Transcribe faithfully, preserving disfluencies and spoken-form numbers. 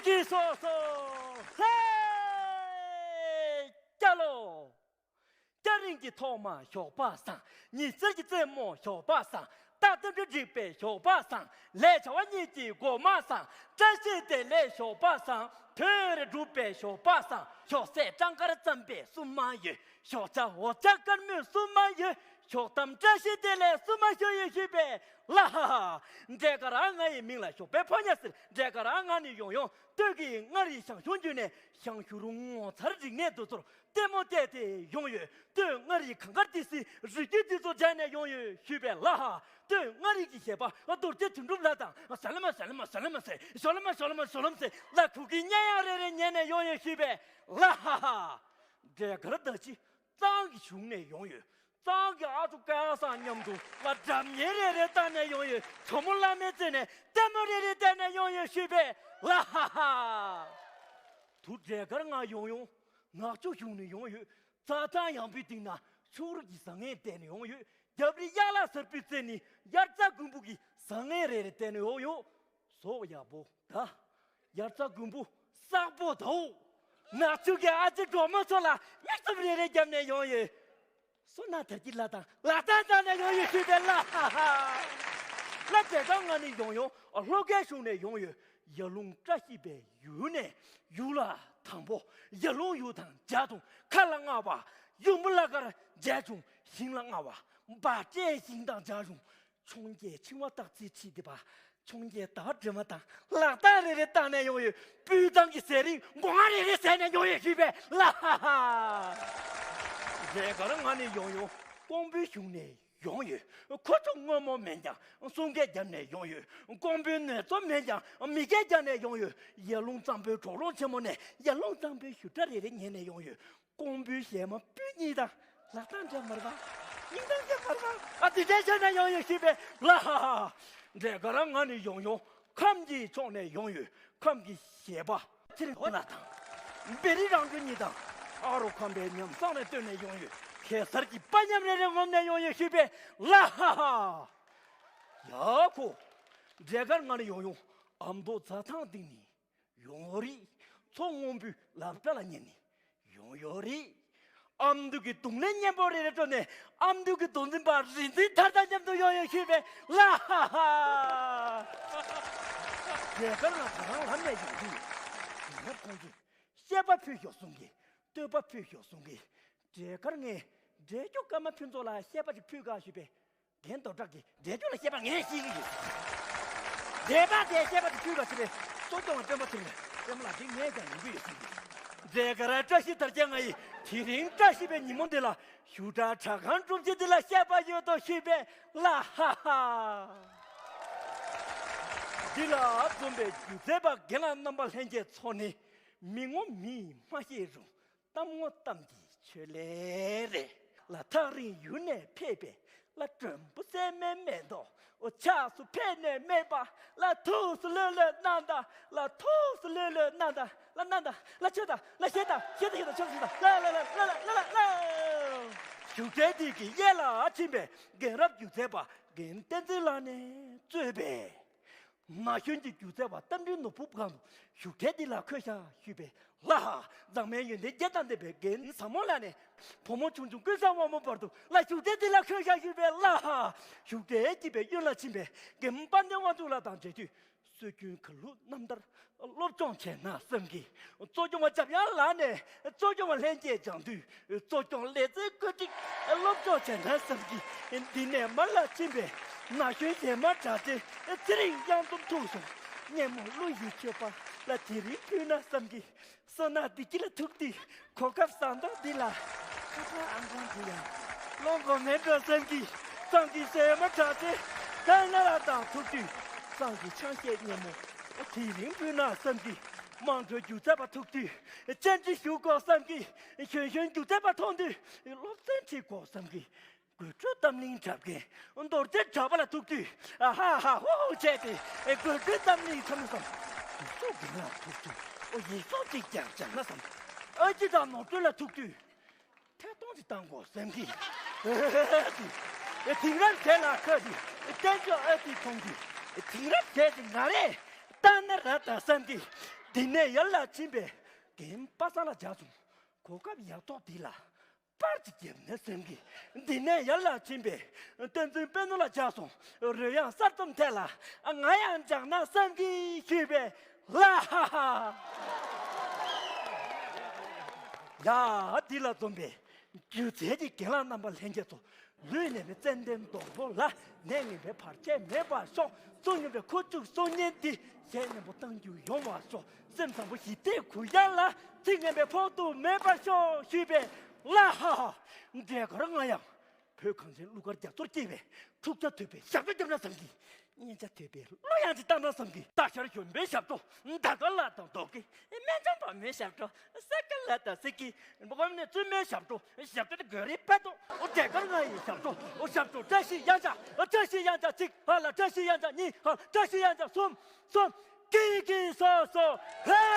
ཀྱི་སོ་སོ། ཧེ། སྐྱ་ལོ། སྐྱ་རེངས་ཀྱི་ཐོག་མ་ཞོགས་པ་བཟང་། ཉི་ཟེར་གྱི་རྩེ་མོ་ཞོགས་པ་བཟང་། རྟག་ཏུ་འགྲིག་པའི་ཞོགས་པ་བཟང་། ལས་བྱ་བ་གཉིས་ཀྱི་འགོ་མ་བཟང་། བཀྲ་ཤིས་བདེ་ལེགས་ཞོགས་པ་བཟང་། དོན་རེ་འགྲུབ་པའི་ཞོགས་པ་བཟང་། ཞོགས་ཟས་སྤྲང་དཀར་རྩམ་པའི་བསུ་མ་ཡོད། ཞོགས་ཇ་འོ་ཇ་དཀར་མོའི་བསུ་མ་ཡོད། ཞོགས་ཐམ་བཀྲ་ཤིས་བདེ་ལེགས་བསུ་མ་ཞུ་ཡོད་ཞུས་པས། ལ་ཧ་ཧ། འབྲས་དཀར་ང་ཡི་མིང་ལ་ཞོགས་པའི་ཕོ་ཉ་ཟེར། འབྲས་དཀར་ང་ནི་ཡོང་ཡོང་སྟོད་ཀྱི་མངར་རིའི་ཞང་ཞུང་བརྒྱུད་ནས་ཞང་ཞུང་རུ་ངོ་མཚར་རིག་གནས་འདི་ཚོར་ལྟད་མོ་བལྟས་ཏེ་ཡོང་ཡོད། སྟོད་མངར་རིའི་གངས་དཀར་ཏི་སེའི་རི་རྒྱུད་འདི་ཚོ་མཇལ་ནས་ཡོང་ཡོད་ཞུས་པས། ལ་ཧ། སྟོད་མངར་རིའི་གཞས་པ་རྡོ་རྗེ་དོན་གྲུབ་ལགས་དང་། ཟ་ལ་མ་ཟ་ལ་མ་ཟ་ལ་མ་ཟེར། ཞོ་ལ་མ་ཞོ་ལ་མ་ཞོ་ལ་མ་ཟེར། ལ་ཁུག་གི་སྙན་དབྱངས་རེ་རེ་ཉན་ནས་ཡོང་ཡོད་ཞུས་པས། ལ་ཧ་ཧ། འབྲས་དཀར་ད་ཅི་གཙང་གི་གཞུང་ནས་ཡོང་ཡོད། གཙང་གི་ཨ་ཅོ་སྐལ་བཟང་མཉམ་དུ་ལ་སྒྲ་སྙན་རེ་རེ་བཏང་ནས་ཡོང་ཡོད། ཇོ་མོ་གླང་མའི་རྩེ་ནས་ལྟད་མོ་རེ་རེ་བལྟས་ནས་ཡོང་ཡོད་ཞུས་པས། ལ་ཧ་ཧ། དུ་འབྲས་དཀར་ང་ཡོང་ཡོང་ནག་ཆུ་གཞུང་ནས་ཡོང་ཡོད། རྩྭ་ཐང་ཡངས་པོའི་སྟེང་ན་ཕྱུགས་རིགས་ཀྱི་བཟང་ངན་བལྟས་ནས་ཡོང་ཡོད། རྒྱབ་རི་གཡག་ལ་གཟར་པོའི་རྩེ་ནས་དབྱར་རྩྭ་དགུན་འབུ་གི་བཟང་ངན་རེ་རེ་བལྟས་ནས་ཡོང་ཡོད། ཟོག་ཡག་པོ་ད། དབྱར་རྩྭ་དགུན་འབུ་བསགས་པོ་དའོ། ནག་ཆུ་གི་ཨ་ཅེ་གྲོགས་མོ་ཚོ་ལ་མིག་ཙུམ་རེ་རེ་བརྒྱབ་ནས་ཡོང་ཡོད། སོ་ན་དར་གྱི་ལ་དང་ལ་དང་དང་ནས་ཡོང་ཡོད་ཞུས་པས། ལ་ཧ་ཧ། ལ་བྱེད་སྒང་ང་ནས་ཡོང་ཡོང་ལྷོ་ཁའི་གཞུང་ནས་ཡོང་ཡོད། ཡར་ཀླུང་བཀྲ་ཤིས་པའི་ཡུལ་ནས་ཡུལ་ལ་དང་པོ། ཡར་ཀླུང་ཡུལ་དང་འཇའ་དུང་ཁ་ལ་རྔ་བ། ཡུམ་བུ་ལ་དཀར་འཇའ་ཆུང་ཞིང་ལ་རྔ་བ། འབའ་སྤྲེལ་ཞིང་དང་འཇའ་ཆུང་། འཕྱོངས་རྒྱས་འཆིང་བ་སྟག་རྩེའི་ཁྲིད་འདི་པ། འཕྱོངས་རྒྱས་ཟླ་བ་སྒྲོལ་མ་དང་ལག་རྟགས་རེ་རེ་བཏང་ནས་ཡོང་ཡོད། སྤུས་གཙང་གི་ཟས་རིགས་མགོ་རྔ་རེ་རེ་ཟས་ནས་ཡོང་ཡོད་ཞུས་པས། ལ་ཧ་ཧ། འབྲས་དཀར་ང་ནི་ཡོང་ཡོང་ཀོང་པོའི་གཞུང་ནས་ཡོང་ཡོད། ཁོ་ཚོ་སྔོན་མོ་མིན་ཀྱང་གསུང་སྐད་རྒྱབ་ནས་ཡོང་ཡོད། ཀོང་པོའི་ནུས་ཚོ་མིན་ཀྱང་མི་སྐད་རྒྱབ་ནས་ཡོང་ཡོད། ཡར་ཀླུང་གཙང་པོའི་གྲོག་རོང་ཆེན་མོ་ནས་ཡར་ཀླུང་གཙང་པོའི་བཞུར་སྒྲ་རེ་རེ་ཉན་ནས་ཡོང་ཡོད། ཀོང་པོའི་གཞས་མ་སྤུན་གཉིས་དང་ལག་རྟགས་འདྲ་མ་རེད་པ། སྙིང་གཏམ་འདྲ་མ་རེད་པ། ཨ་དེ་འདྲའི་ཆ་ན་ཡོང་ཡོད་ཞུས་པས། ལ་ཧ་ཧ། འབྲས་དཀར་ང་ནི་ཡོང་ཡོང་ཁམས་ཀྱི་ཕྱོགས་ནས་ཡོང་ཡོད། ཁམས་ཀྱི་གཞས་པ་ཚེ་རིང་ལགས་དང་བེ་རི་རང་གྲོལ་གཉིས་དང་ཨ་རོ་ཁམས་པའི་ཉམས་བཟང་ནས་བཏོན་ནས་ཡོང་ཡོད། གེ་སར་གྱི་པ་མཉམ་རེ་རེ་ངོམ་ནས་ཡོང་ཡོད་ཞུས་པས། ལ་ཧ་ཧ། ཡ་ཁོ། འབྲས་དཀར་ང་ནི་ཡོང་ཡོང་ཨ་མདོ་རྩྭ་ཐང་སྟེང་ནས། ཡོང་ཡོད་རེད། མཚོ་སྔོན་པོའི་ལབ་སྒྲ་ལ་ཉན་ནས་ཡོང་ཡོད་རེད། ཨ་མདོ་གི་རྡུང་ལེན་སྙན་པོ་རེ་རེ་སྤྲོད་ནས་ཨ་མདོ་གི་མདོ་འཛིན་པ་རིག་འཛིན་ཐར་དང་མཉམ་དུ་ཡོང་ཡོད་ཞུས་པས། ལ་ཧ་ཧ། འབྲས་དཀར་ང་ད་རང་ལམ་ནས་ཡོང་དུས་ཡིན་ན་ཁོང་ཚོས་བཤད་པ་ཕུད་ཤོག་གསུང་གི། བསྟོད་པ་ཕུད་ཤོག་གསུང་གི། འབྲས་དཀར་ངས་འབྲས་སྐྱོ་ཀརྨ་ཕུན་ཚོགས་ལ་བཤད་པ་ཞིག་ཕུད་ག་ཞུས་པས། རྒན་རྡོར་གྲགས་ཀྱིས་འབྲས་སྐྱོ་ལ་བཤད་པ་ངས་ཤེས་ཀྱི་ཡོད། འབྲས་པ་དེ་བཤད་པ་དེ་ཕུལ་བ་ཞིག་རེད། གཙོ་སྐྱོང་བ་སྤེན་པ་ཚེ་རིང་ལ་སྤེན་པ་ལགས་འདི་ངས་ཀྱང་ཡོང་གི་ཡོད་ཟེར་གྱི། འབྲས་དཀར་བཀྲ་ཤིས་དར་རྒྱས་ང་ཡིས་དེ་རིང་བཀྲ་ཤིས་པའི་ཉིན་མོ་འདི་ལ་བཞུགས་གྲྭ་གྲྭ་ཁང་སྒྲུབ་བྱེད་འདི་ལ་བཤད་པ་ཡོད་དོ་ཞུས་པས། ལ་ཧ་ཧ། འདི་ལ་འཛོམས་པའི་སྒྱུ་རྩལ་པ་རྒན་ལགས་རྣམ་པ་ལྷན་རྒྱས་ཚོ་ནི་མི་ངོ་མིས་མ་ཤེས་རུང་། གཏམ་ངོ་གཏམ་གྱི་ཆོས་ལས་རེད། ལ་ཐག་རིང་ཡུལ་ནས་ཕེབས་པའི་ལ་མགྲོན་པོ་སྲན་མའི་མེ་ཏོག །འོ་ཕྱག་སུ་ཕེབས་ནས་སྨྲས་པ། ལ་ཐུགས་སུ་ལྷོད་ལྷོད་གནང་དང་། ལ་ཐུགས་སུ་ལྷོད་ལྷོད་གནང་དང་། ལ་གནང་དང་། ལ་མཆོད་དང་། ལ་བཞེས་དང་། བཞེས་དང་། བཞེས་དང་། མཆོད་དང་། ལ་ལ་ལ་ལ་ལ་ལ་ལ། བཞུགས་གྲལ་འདི་གི་གཡས་ལ་ཕྱིན་པའི་རྒན་རབས་སྒྱུ་རྩལ་པ་རྒན་བསྟན་འཛིན་ལགས་ནས་གཙོས་པའི། ན་གཞོན་གྱི་སྒྱུ་རྩལ་བ་རྟ་མགྲིན་ནོར་བུ་སྒང་དུ་བཞུགས་གྲལ་འདི་ལ་འཁོད་ཤག་ཞུས་པས། ལ་ཧ། མཛངས་མའི་ཡོན་ཏན་བརྒྱད་དང་ལྡན་པའི་རྒན་བཟང་མོ་ལགས་ནས་བུ་མོ་ཆུང་ཆུང་ཀུན་བཟང་དབང་མོ་བར་དུ་ལ་བཞུགས་གྲལ་འདི་ལ་འཁོད་ཤག་ཞུས་པས། ལ་ཧ། བཞུགས་གྲལ་དཀྱིལ་པའི་གཡོན་ལ་ཕྱིན་པའི་རྒན་དཔལ་ལྡན་དབང་ཕྱུག་ལགས་དང་མཇལ་དུས་སྲོལ་རྒྱུན་གར་ལུགས་རྣམ་ཐར་སློབ་སྦྱོང་བྱས་ན་བསམ་གི། གཙོ་སྐྱོང་བ་འཇམ་དབྱངས་ལགས་ནས་གཙོ་སྐྱོང་བ་ལྷན་རྒྱས་སྦྱང་དུས། གཙོ་སྐྱོང་ལེགས་རྩལ་བཀོད་སྒྲིག་སློབ་སྦྱོང་བྱས་ན་བསམ་གི། འདི་ནས་མར་ལ་ཕྱིན་པའི་ན་གཞོན་གཞས་མ་གྲགས་ཅན་ཚེ་རིང་གཡང་འཛོམས་ཐུགས་སུ་སྙན་མོ་གླུ་ཡི་མཆོད་པ་ལ་དེ་རིང་ཕུལ་ན་བསམ་གི། བསོད་ནམས་བདེ་སྐྱིད་ལ་ཐུག་དུས་གོ་སྐབས་བཟང་ཐོག་འདི་ལ་ཁ་ཁ་ཨང་ཁང་འདི་ཡང་ལོང་གོ་མེད་འགྲོ་བསམ་གི། གཙང་གི་གཞས་མ་གྲགས་ཅན་ལྷ་ན་ལ་དང་ཐུག་དུས་གཙང་གི་ཆང་གཞས་སྙན་མོ་དེ་རིང་ཕུལ་ན་བསམ་གི། དམངས་ཁྲོད་སྒྱུ་རྩལ་པ་ཐུག་དུས་བཅར་འདྲི་ཞུ་དགོས་བསམ་གི། གཞོན་གཞོན་སྒྱུ་རྩལ་པ་མཐོང་དུས་སློབ་ཚན་ཁྲིད་དགོས་བསམ་གི། དགོད་བྲོའི་གཏམ་གླེང་འཁྲབ་མཁན་རྡོ་རྗེ་གྲགས་པ་ལ་ཐུག་དུས་ཧ་ཧ་ཧོ་ཧོ་བྱས་ཏེ་དགོད་བྲོའི་གཏམ་གླེང་འཁྲབ་ན་བསམ། ཡིག་གཟུགས་རྒན་ལགས་ཐུག་དུས་ཨོ་ཡིག་གཟུགས་ཅིག་ཀྱང་སྦྱང་ན་བསམ། ཨ་ཅེ་དང་ནོར་སྒྲོན་ལ་ཐུག་དུས་ཐད་གཏོང་ཅིག་བཏང་དགོས་བསམ་གི། དེང་རབས་གཞས་ལ་ཁ་དུས་བསྟན་བཅོས་ཨ་ཏི་མཐོང་དུས་དེང་རབས་གཞས་ཅིག་ང་རེད། ལྟ་ན་ར་ད་བསམ་གི། འདི་ནས་ཡར་ལ་ཕྱིན་པས་རྒན་པ་སངས་ལ་བྱ་སོང་། གོ་སྐབས་ཡག་ཐོག་འདི་ལ་པར་ཅིག་བརྒྱབ་ན་བསམ་གི། འདི་ནས་ཡར་ལ་ཕྱིན་པས་བསྟན་འཛིན་དཔལ་ནོར་ལ་བྱ་སོང་། རོལ་དབྱངས་གསར་རྩོམ་ཐད་ལ་ང་ཡང་སྦྱངས་ན་བསམ་གི་ཞུས་པས། ལ་ཧ་ཧ། ཡ། འདི་ལ་འཛོམས་པའི་སྒྱུ་རྩལ་གྱི་རྒན་ལགས་རྣམ་པ་ལྷན་རྒྱས་ཚོ། ལུས་ནས་མི་ཙན་དན་སྡོང་པོ་ལ། ནད་ངན་པའི་བར་ཆད་མེད་པར་ཤོག། བཙོན་ཉམས་པའི་ཁུ་བྱུག་གསུང་སྙན་འདི། གཞས་སྙན་པོ་གཏམ་རྒྱུད་ཡོང་བར་ཤོག། སེམས་བཟང་པོ་ཞི་བདེའི་གུ་ཡངས་ལ། ཚིག་ངན་པའི་ཕོག་ཐུག་མེད་པར་ཤོག་ཞུས་པས། ལ་ཧ་ཧ། འབྲས་དཀར་ང་ཡང་བོད་གངས་ཅན་གླུ་གར་རྒྱ་མཚོར་སྐྱེས་པའི་འཁྲུག་ཆ་དོད་པའི་ཞབས་བྲོ་བརྒྱབ་ན་བསམ་གི། སྙན་ཆ་དོད་པའི་གླུ་དབྱངས་ཅིག་བཏང་ན་བསམ་གི། སྟག་ཤར་གཞོན་པའི་ཞབས་བྲོ་ཟླ་དཀར་ལ་དང་རྡོ་སྐྱེས། སྨན་ལྗོངས་བ་མོའི་ཞབས་བྲོ་ས་དཀར་ལ་དང་སྲིད་ཀྱི། འོག་མིན་བཙུན་མའི་ཞབས་བྲོ་ཞབས་བྲོ་དེ་གོས་རིའི་དཔལ་ཏོག་འབྲས་དཀར་ང་ཡི་ཞབས་བྲོ་ཞབས་བྲོ་བཀྲ་ཤིས་གཡང་ཆགས། བཀྲ་ཤིས་གཡང་ཆགས་གཅིག་ཧ་ལ། བཀྲ་ཤིས་གཡང་ཆགས་གཉིས་ཧ་ལ། བཀྲ་ཤིས་གཡང་ཆགས་གསུམ། གསུམ། ཀི་ཀི་སོ་སོ། ཧེ།